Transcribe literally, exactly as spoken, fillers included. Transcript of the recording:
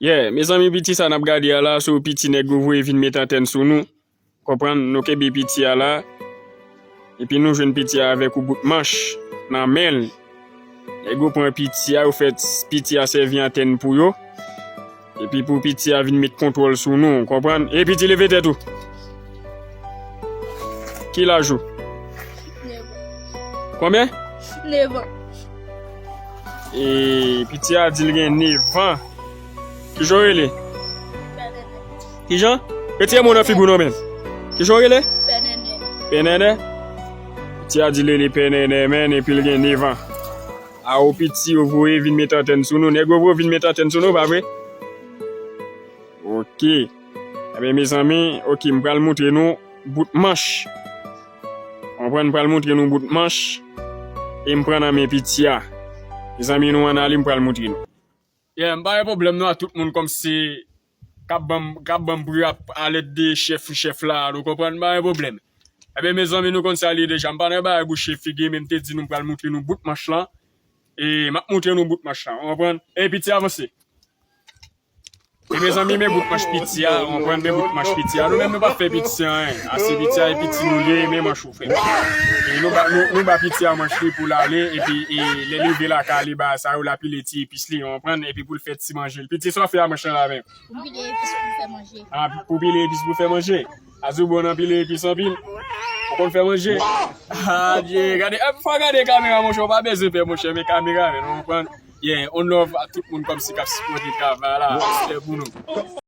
Yeah, mezanmi, piti sa n ap gade a la, se yon piti nèg yo voye vin met antèn sou nou. Konprann, nou kenbe piti a la. Epi nou jwenn piti a avèk yon bout manch nan men l. Nèg yo pran piti a, yo fè piti a sèvi antèn pou yo. Epi pou piti a vin met kontwòl sou nou, konprann? E piti, leve tèt ou. Ki laj ou? Nèf an. Konbyen? Nèf an. E piti a di l gen nèf an. Kijan w rele? Pè Nènè. Kijan? Retire mo nan figi w non, men. Kijan w rele? Pè Nènè. Pè Nènè? Piti a di l rele Pè Nènè, men, epi l gen nèf an. A, o piti, yo voye vin met antèn sou nou. Nèg yo voye vin met antèn sou nou, pa vre? Ok. Ebyen, mezanmi, ok, m pral montre nou bout manch. Konprann, m pral montre nou bout manch. E m pran nan men piti a. Mezanmi, nou ann ale, m pral montre nou. Yeah, m pa gen pwoblèm non a tout moun kòmsi k ap ban m, k ap ban m pri a, alèd de chèf, chèf la, nou konprann, m pa gen pwoblèm. Ebyen, mezanmi, nou konn sa l ye deja. M pa nan bagay bouche figi, men m te di nou m pral montre nou bout manch lan. E m ap montre nou bout manch lan, w konprann? E piti, avanse. E mezanmi, men bout manch piti a, w konprann, men bout manch piti a. Nou menm nou pa fè piti anyen. Ase piti a, e piti nou ye, men manch ou, frè. E nou ba, nou, nou ba piti a manch li pou l ale, epi e, lè l rive lakay li, bagay sa yo, l a pile ti epis li, w konprann, epi pou l fè ti manje l. Piti, sa w fè a manch lan la menm? Pou pile epis pou fè manje. A, pou pile epis pou fè manje. Azou bon nan pile epis anpil. Ou konn fè manje? Adye, gade, e, fò gade kamera, monchè, ou pa bezwen pè, monchè, men kamera, men, w konprann? Yeah, on love a tout moun kòmsi k ap sipòte travay la, respè pou nou.